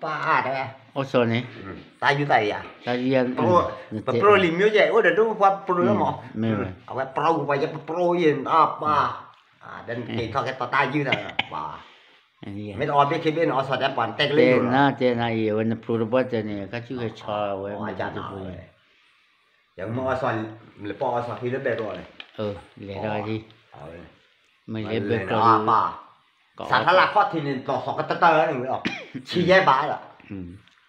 ပၢ်အါတဲဝဲ, အိၣ်စီၤန့ၣ်, တၢ်ယူၢ်သးယၤ, တၢ်ယူၢ်ယၤ, ပပရိလံၤမ့ၢ်ယဲ အိၣ်ဒီးဒိၣ်ပှၤပရိလီၤမး, မ့ၢ်ဝဲ, အဝဲပရိပှၤယဲပပရိယဲ အပၢ်, ဒီးနက့ၤထီၣ်ကဲတၢ်တၢ်ယူၢ်သးပၢ်, မ့ၢ်တအီဘ့ၣ်ခ့ဘ့ၣ်န့ၣ် အီစီၤတဲပှၤနတဲကလၢယိာ်လီၤ, တဲနၤတဲနၤအံၤ အဝဲနပရိတဘီၣ်တဲန့ၣ် ခါဆူၣ်ဟဲဆီဝဲ, ယမ့ၢ်အီစီၤ, လဲၤပီၢ်အီစီၤဟံးလၢဘဲကျီန့ၣ်, လဲၤဒီး, မ့ၢ်လဲၤဘဲကျီ, စးထီၣ်လၢခီၣ်ထံးန့ၣ် လီၤသီကတၢၢ်န့ၣ်ဝဲ, ဆံယဲၢ်ဘးလီၤ,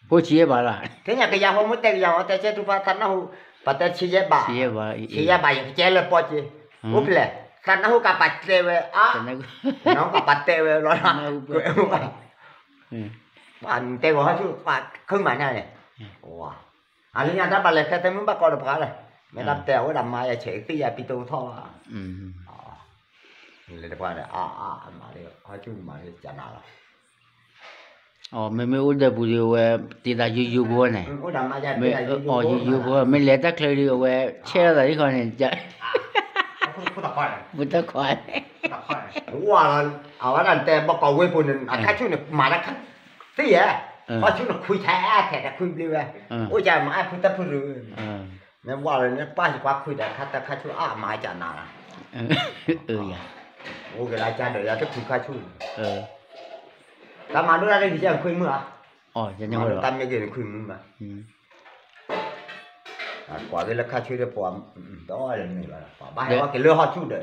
ဖိဆံယဲၢ်ဘးလီၤ, သ့ၣ်ညါကယၤဖိမ့ၢ်တဲကယၤ အီတဲဆဲထူဖးသးနၢ်ဟူ, ပှၤတဲဆံယဲၢ်ဘး, ဆံယဲၢ်ဘး ယကကဲလၢပီၢ်က့, အိၣ်ဖျဲၣ်, သးနၢ်ဟူကပာ်တဲဝဲအါ, နၢ်ဟူကပာ်တဲဝဲလီၤ, ပှၤတဲဂီၤဟီၣ်ဆူၣ် ပှၤခုမးန့ၣ်န့ၣ်, အလၢညါတၢ်ဘၣ်လဲၤခဲသဲမုၢ်ဘၣ်ကီတပှၤလၢ, မ့ၢ်တၢ်တဲအဝဲဒၣ်မါယၤဆဲးသ့ၣ်ယၤပံတိကထီၣ်ဘၣ်, လဲၤတပှၤဒီး အါအါမးလၢ ဟီၣ်ဆူၣ်မးလၢကနၤလီၤ, မ့မ့ၢ်အိၣ်ဒီးပူၤဒီးအဝဲ တ့သးယိယိဖိန့ၣ်, အီၣ်ယိယိဖိ မ့ၢ်လဲၤတၢ်ချၢဒီးအဝဲ ဆဲးလီၤသးဒ်ခီန့ၣ်, ဖိတခွါ, ဝဲလီၤ, အဝဲဒၣ်တဲဘၣ်ကီးဝ့ၢ်ပူၤန့ၣ် အခါဆူၣ်န့ၣ် မၤတၢ်ခါ, သ့ၣ်ယဲ, ခါဆူၣ်န့ၣ်ခွံထဲထဲတခွံဘျ့ဝဲ, အိၣ်ကမၤအဲၣ်ဖုတၢ်ဖုရူ, မ့ၢ်ဝဲလၢန့ၣ် ပၢ်စံးကွၢ်ခွံဒီးခါတခါဆူၣ်အါမၤကနၤလီၤ, အိၣ်ကဒါကဒီးယၤတဖုခါဆူၣ်န့ၣ်, တၢ်မၤဒိၣ်တၢ်လၢယကခွံမုၣ်ဧါ, တၢ်မ့ၢ်က့ၤန့ၣ်ခွံမုၣ်မး, ကွၢ်က့ၤလၢခါဆူၣ်ဒီးပှၤ, တအီၣ်လၢန့ၣ်ဘၣ်, ပှၤဘၣ်ဟဲအီၣ်က့ၤလၢဟီၣ်ဆူၣ်ဒီး,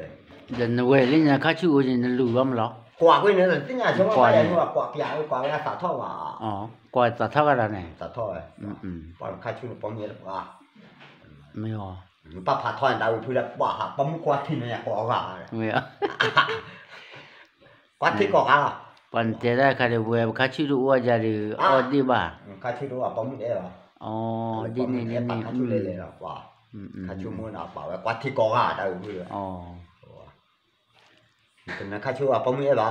ဒီးနဝဲလၢညါခါဆူၣ်အိၣ်န့ၣ် နလူၤဘၣ်မးလီၤ, ကွၢ်ကွံာ်န့ၣ် သ့ၣ်ညါဆိဘၣ်ယၤန့ၣ် ကွၢ်ပၠးကွၢ်ဝဲအသးထီၣ်ဘၣ်, ကွၢ်သးထီၣ်ကဒီးန့ၣ်, သးထီၣ်ဝဲ, ပှၤခါဆူၣ်န့ၣ် ပိာ်မုၣ်အဲၣ်တပှၤ, မ့ၢ်အီၤ, ပၢ်ဖးထီၣ်န့ၣ် ဒၣ်ဝံၤဖုလၢပှၤဟး ပိာ်မုၣ်ကွၢ်ထံန့ၣ် ယကွၢ်အဂၤ, မ့ၢ်အီၤ, ကွၢ်ထံကိးဂၤလီၤ, ပှၤနတဲတၢ်ခါဒီး ပဝဲပခါဆူၣ်တအိၣ်ယၤဒီး အီၣ်ဒ့ၣ်ဘၣ်, ခါဆူၣ်တအိၣ် ပိာ်မုၣ်တအဲၣ်ဘၣ်, အီၣ်ဒ့ၣ်န့ၣ်ဒ့ၣ်န့ၣ်, ခါဆူၣ်မုၣ်န့ၣ် ပှၤဝဲကွၢ်ထံကိးဂၤဒၣ်ဝံၤဖုလၢ နခါဆူၣ်အပိာ်မုၣ်အဲၣ်ဘၣ်,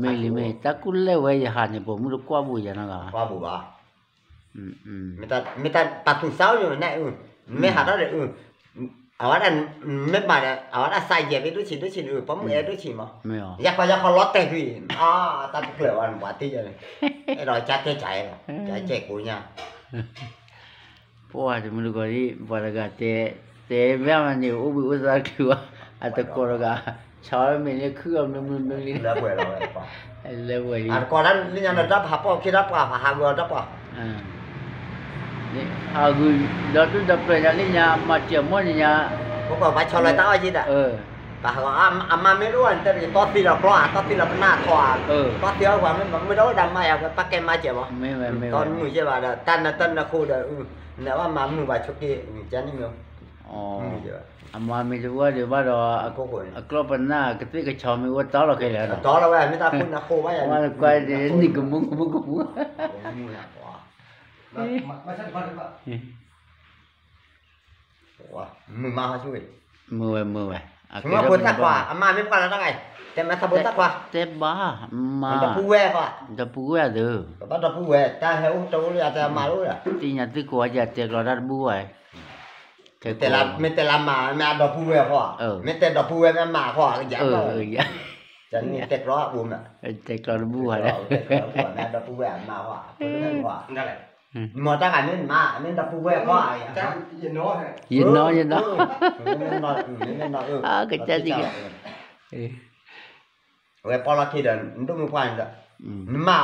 မ့ၢ်လံမ့ၢ် တၢ်ကူၣ်လဲၢ်ဝဲယဟးန့ၣ် ပိာ်မုၣ်တကွၢ်ဘူးယၤနီတဂၤဘၣ်, ကွၢ်ဘူးဘၣ်, မ့ၢ်တၢ်ပာ်သူၣ်စၢ်အိၣ်ယိာ်န့ၣ်, မ့ၢ်ဟးထီၣ်ဒီး, အဝဲဒၣ်, မ့ၢ်ဘၣ်ဒီး အဝဲဒၣ်စးယဲၢ်ဖဲဒိၣ်ဆံးဒိၣ်ဆံးန့ၣ် ပိာ်မုၣ်အဲၣ်ဒိၣ်ဆံးမး, ယၤခီယၤခီလီၤတဲာ်ကွံာ်, တၢ်တကျၢၤဘၣ်နပှၤတ့ၢ်ယဲၢ်န့ၣ်, အဲၣ်ဒိးကၠါတဲကၠါ, ကၠါကဲကိညါ ပှၤတမုၢ်တကိးဒ် ပှၤတဂၤတဲ, တဲမ့ၢ်မးန့ၣ် အိၣ်ဘှံးအိၣ်သါတချုးဘၣ်, အတကိးတဂၤ, ဆီမ့ၢ်လၢခုၣ်အီၤမနုၤမနုၤလံ, လၢပှဲၤလီၤ, လၢပှဲၤလံ, အတကိးဒၣ်လၢညါန့ၣ် တၢ်ပဟးပီၣ်ခံတၢ်ပှၤ ပဟးဂုာ်အီၤတၢ်ပှၤ, ဟးဂုာ်, ဒီးဒူၣ်ဒီးပျၢၤညါလၢညါ မၤစၢၤမီၢ်န့ၣ်ညါ, ပှၤဆီလီၤတၢ်အီၣ်ယံၤဒၣ်, ပှၤအမါမ့ၢ်တအိၣ်န့ၣ် တဲတီသံလီၤကျီ, တီသံလီၤပနၢ်ထီ, တီသံအီၣ်ပှၤမ့ၢ်မ့ၢ်တအိၣ်ဒၣ်မါယၤ ပၢ်ကဲမါစၢၤမး, တီမုာ်ယဲၢ်ဘၣ်ဒီး တၢ်နၢတၢ်နၢခိၣ်ဒီး, နဘၣ်မၤမုာ်ဘၣ်ဆိးက့, ကန့ၣ်မ့ၢ် အမါမ့ၢ်တအိၣ်ဒီးဘၣ်ဒီး, အကျီၢ်ပနၢ်ကသ့ၣ်ကဆီမ့ၢ်အိၣ်တီလီၤခဲလၢာ်, တီလီၤဝဲ မ့ၢ်တၢ်ခိၣ်နၢ်ခိၣ်ဘၣ်ယၤ, နံၤကမူကမူကမူ, မုာ်မးဟီဆူၣ်, မုာ်ဝဲမုာ်ဝဲ, ဖိသၣ်ခွါ အမါမ့ၢ်ပှၤလၢတၢ်ဂၤ, တဲမ့ၢ်သးဖိသၣ်ခွါ, တဲဘၣ်, မါ, ဒီပုၢ်ဝဲၢ်ခွါ, ဒီပုၢ်ဝဲၢ်အသး, ဘၣ်ဒီပုၢ်ဝဲၢ် တၢ်ဟဲအိၣ်တအိၣ်လၢယၤတဲမါတအိၣ်လၢ, သ့ၣ်ညါသ့ၣ်ကိးဝဲယၤတဲကျီတၢ်တဘူၣ်ဝဲ မ့ၢ်တဲလၢမါ မ့ၢ်အဒီပုၢ်ဝဲၢ်ဃီ, မ့ၢ်တဲဒီပုၢ်ဝဲၢ်မ့ၢ်မါဃီ, ယၤ, တဲကျီတဘူၣ်ဝဲ, တဲကျီတဘူၣ်ဝဲ, မ့ၢ်အဒီပုၢ်ဝဲၢ်မါဃီ, မ့ၢ်တၢ်ဂၤမ့ၢ်မါ မ့ၢ်ဒီပုၢ်ဝဲၢ်ဃီ, ယနီၤ, ယနီၤ, ကစၢ်သံ, ဝဲပီလီၢ်ခံဒီး နဒိၣ်မုၢ်ပှၢ်န့ၣ်ဒီး, နမါ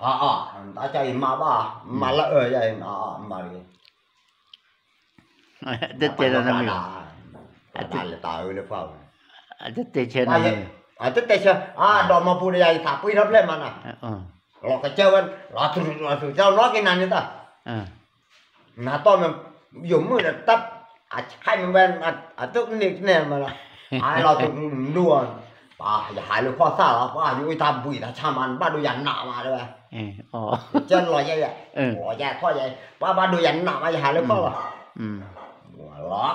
အီၤ, အီၤ, အီၤ, တၢ်ကၢ်အံၤမါဘၣ်, မါလၢအၢယၤအံၤ, မါလီၤ, တတဲတၢ်နမ့ၢ်, တၢ်လၢတၢ်အၢလၢပှၢ်, တတဲဆၢနမ့ၢ်, တတဲဆၢ, အဒီးမၤပူၤဒီးယၤအံၤ သးပှ့ၤထီၣ်ဖျဲၣ်မးနၤ, လီၤကစၢၢ်ဝဲ, လီၤသူၣ်လီၤသူၣ် ကၢ်လီၤက့ၤနၤန့ၣ်တၢ် နၤတီၢ်မ့ၢ်, ယိာ်မုၣ်ဒီးတၢ်, အဆဲးမ့ၢ်ဝဲ, အသုန့ၣ်ကနဲမးလီၤ, အလီၤသူၣ်ဒူၣ်, ပှၤယဟးလၢခီၣ်သၣ်လီၤ, ပှၤယအိၣ်တၢ်ဘှံးတၢ်ဆါမး နဘၣ်ဒိယၤနးမးတဲဝဲ, ကၢ်လီၤယဲ, လီၤယဲထီၣ်ယဲ, ပှၤဘၣ်ဒိယၤနးမး ယဟးလၢခီၣ်လီၤ, လီၤ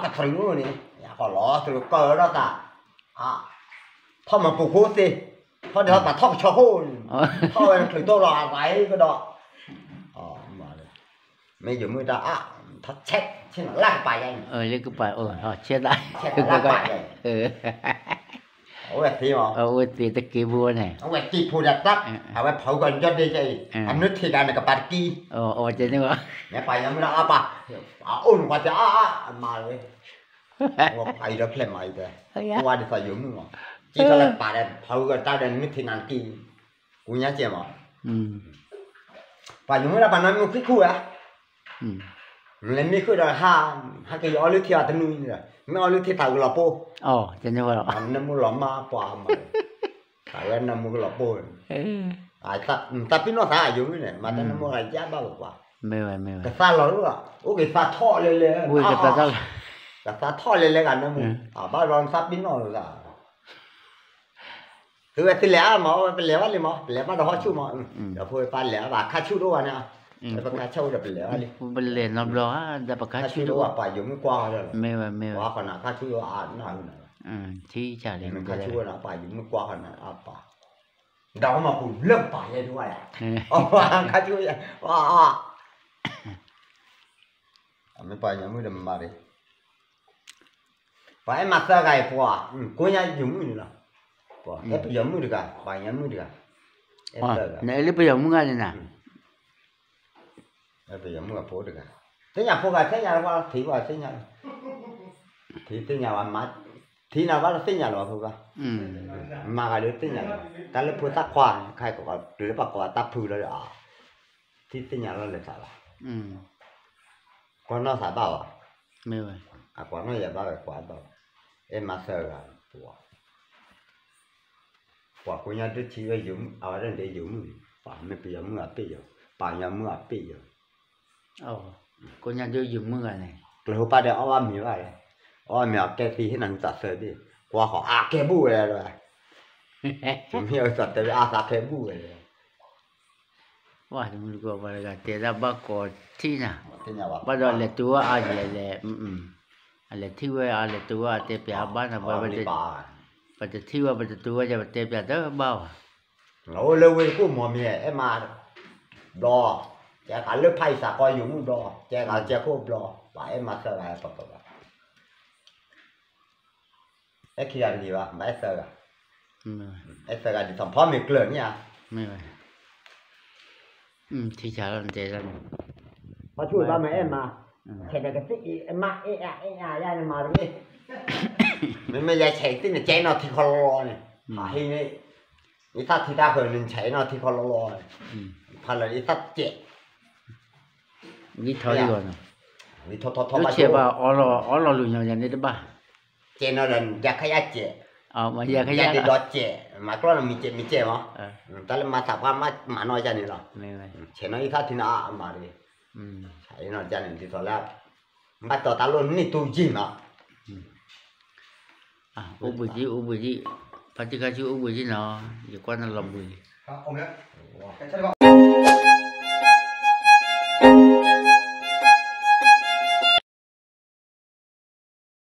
ကတြူၢ်န့ၣ်, ယၤခီၣ်လီၤတြူၢ်ကၢၢ်ဒီးသး, ထီၣ်မၤပူၤဃိသ့, ထီၣ်ဒ်ထီၣ်ပှၤထီၣ်ကဆီခိၣ်န့ၣ်, ထီၣ်ဝဲချုးတိၢ်လီၤအသးအံၤကဒီး, မ့ၢ်ယိာ်မုၣ်တၢ်အါ, ထီၣ်ဆဲးဆ့ၣ်နီၤလၢကပၤယဲ, လၢကပၤ, ဆဲးသး, ဆဲးသးလၢကပၤယဲ, အိၣ်ဝဲသ့မး, အိၣ်ဝဲသ့တက့ဖိန့ၣ်, အဝဲသ့ဖိဒီးတၢ်, အဝဲဖးအူကီၤညီဒ့ကဲအံၤ, အနုၢ်ထံးဂၤန့ၣ်ကပၤတကံ, အဝဲတဲန့ၣ်ဘၣ်, မ့ၢ်ပှၤညီမုၣ်ဒီးအါပၢ်, အအိၣ်နကွၢ်တဲအါအါအမၤဝဲ, အံၤဒီးဖျဲၣ်မၤအံၤတဲ, ကွၢ်ဒ်သိးယိၤမုၣ်မး, က့ထီၣ်လၢပာ်ဒီးဖးအူကီၤတၢ်ဒီးနုၢ်ထံးဂၤတကံ, ကူညါကဲမး, ပှၤယိၤမုၣ်ဒီးပှၤနီၢ်မုၣ်ခံခူဝဲ လဲၤမ့ၢ်ဃုာ်ဒီးဟး, ဟးက့ၤယအီလုၢ်ထံအီၤတနွံန့ၣ်ဒီး မ့ၢ်အီလုၢ်ထံသးဝံၤလီၤပိၢ်, နၢမူလီၤမၢ်ပှၤမး, သးဝဲနၢမူကလီၤပိၢ်, သးပ့ၤနီၣ်သးယိၤမုၣ်န့ၣ် မၤတၢ်နၢမူဂၤယါဘၣ်ပှၤ, ကသးလီၤလၢ, အိၣ်က့ၤသးထီၣ်လဲၤလဲၤ, ကသးထီၣ်လဲၤလဲၤဂၤနၢမူ, အဘၣ်ဒီးသးပ့ၤနီၣ်လၢသး သုဝဲသုလဲၤအါမး ပလဲၤဘၣ်လံမး ပလဲၤဘၣ်ဒီးဟီၣ်ဆူၣ်မး, ဒီးဖိပၢ်လဲၤအါဘၣ်ခါဆူၣ်တအိၣ်ဘၣ်န့ၣ်, ပခါဆူၣ်ဒီးပလဲၤဘၣ်လံ, ပလဲၤနီတဘျီဧါ ဒီးပခါဆူၣ်တအိၣ်ဘၣ် ပှၤယိၤမုၣ်ကွၢ်ဃီဒီး, မ့ၢ်ဝဲမ့ၢ်ဝဲ, ပှၤဃီနၤခါဆူၣ်တအိၣ်အါနၢ်ဟူနၤ, ထံဆၣ်လံ, ခါဆူၣ်ဝဲနၤ ပှၤယိၤမုၣ်ကွၢ်ဃီနၤအပၢ်, ဒီးမၤပူၤလၢပၢ်ယဲဒိၣ်ဝဲ, ခါဆူၣ်ဝဲ, မ့ၢ်ပှၤယိၤမုၣ်ဒီးမၤရံ ပှၤအဲၣ်မၤသၢဂၤအံၤပှၤ, ကိးညါယိၤမုၣ်န့ၣ်လီၤ, အဲၣ်ပယီၤမုၣ်တဂၤ ပှၤယိၤမုၣ်တဂၤ, အဲၣ်ပယီၤမုၣ်ဂၤန့ၣ်နၤ, အဲၣ်ပယီၤမုၣ်အဖိတဂၤ, သ့ၣ်ညါဖိဂၤသ့ၣ်ညါလၢပှၤထံၣ်ပှၤသ့ၣ်ညါလီၤ, ထံၣ်သ့ၣ်ညါဝဲမး, ထံၣ်နၤဘၣ်ဒီးသ့ၣ်ညါလီၤဖိဂၤ, မၤဂၤဒီးသ့ၣ်ညါလီၤ, တၢ်လၢဖိသၣ်ခွါန့ၣ် ခါတုၤလၢပှၤကိးတၢ်ဖုလီၤဒီး, ထံၣ်သ့ၣ်ညါလီၤလၢသးလီၤ ကွၢ်နီၣ်သးဘၣ်ဘၣ်, အကွၢ်နီၣ်ယၤဘၣ်ဝဲကွၢ်ဘၣ်, အဲၣ်မၤသၢဂၤ, ပှၤကိးညါဒုးထံၣ်ဝဲယိၤမုၣ် အဝဲဒၣ်ဒဲယိၤမုၣ်, ပှၤမ့ၢ်ပယီၤမုၣ်အပ့ၢ်ယီၤ, ပှၤယိၤမုၣ်အပ့ၢ်ယီၤ, ကိးညါဒုးယိၤမုၣ်ဂၤန့ၣ်, ကျဲၤဟိပၢ်ဒီးအီၣ်ဘၣ်မ့ၤဘၣ်လဲၣ်, အီၣ်မ့ၤအီၣ်ကဲသံဟ့ၣ်နၤဟူသးသၢဘ့ၣ်, ကွၢ်ဃီအါကဲဘူၣ်ဝဲဒၣ်, မ့ၢ်အသးသၢဘ့ၣ်အါသးကဲဘူၣ်ဝဲ ပှၤတမုၢ်တကိးပှၤတဂၤတဲဒၣ်ဘၣ်ကိးထံၣ်နၤ, ဘၣ်ဒီးလဲၤတုၤဝဲအါယဲလဲၣ်, အလဲၤထံၣ်ဝဲအါလဲၤတုၤဝဲအါတဲပျးဘၣ်နၤဘၣ်, ပတထံၣ်ဝဲပတတုၤဝဲယပတဲပျးတဘၣ်ဘၣ်, အိၣ်လၢဝ့ၢ်တကူၣ်မီၤမ့ၢ် အဲၣ်မၤ, ဘျီ, ကဲဂၤလၢဖးအံၤသးကီယိၤမုၣ်ဘျီ, ကဲဂၤကဲခိၣ်ဘျီ, ပှၤအဲၣ်မၤသၢဂၤပပၢ်ဘၣ် အဲၣ်ခံဂၤတဂ့ၤဘၣ် မၤအဲၣ်သၢဂၤ, အဲၣ်သၢဂၤဒ်သိးဖီမ့ၤကျၢၤန့ၣ်ဧါ, မ့ၢ်ဝဲ, ထံဆးလီၤနတဲလီၤန့ၣ်, ဖီဆူၣ်ဘၣ်မ့ၢ်အဲၣ်မၤ, ဆဲးဒီးကသံၣ်အံၤ အမါအဲၣ်အါအဲၣ်အါယါန့ၣ်မၤတဂ့ၤ, မ့မ့ၢ်ယဆဲးသ့ၣ်နကဲနီၤထံခီလီလီန့ၣ်, ဟးဟံးန့ၣ်, ယသၣ်ထံတၢ်ဃၢၤန့ၣ် နဆဲးနီၤထံခီလီလီန့ၣ်, ဖးလၢယသၣ်စဲး ဂံၢ်ထီၣ်လံဂီၢ်နီၤ, ဂံၢ်ထီၣ်ထီၣ်ထီၣ်ဘၣ်ဆိ, အီလီၤလူၤညီယၤန့ၣ်တဘၣ်, ကဲနီၤဒီးယၤခါယၣ်စဲး, ယၤဒ့ဒီးစဲး, မၤကျီၢ်နီၤမံၤစဲးမံၤစဲးမး, တၢ်လၢမၤသးပှၢ်မၤနီၢ်ယၤန့ၣ်လီၤ, ဆဲးနီၤယသၣ်ထံနီၤအါအမၤတဂ့ၤ, ဆဲးနီၤယၤန့ၣ်ဒ်သိးလၢ, ဘၣ်တီၤတၢ်လိၣ်န့ၢ်တူၢ်ယံၤမး, အိၣ်ဘှံးဒံး အိၣ်ဘှံးဒံး, ဖါတံၢ်ခါဆူၣ်အိၣ်ဘှံးဒံးနီၤ, ယကွၢ်နလီၤဘှံးလံ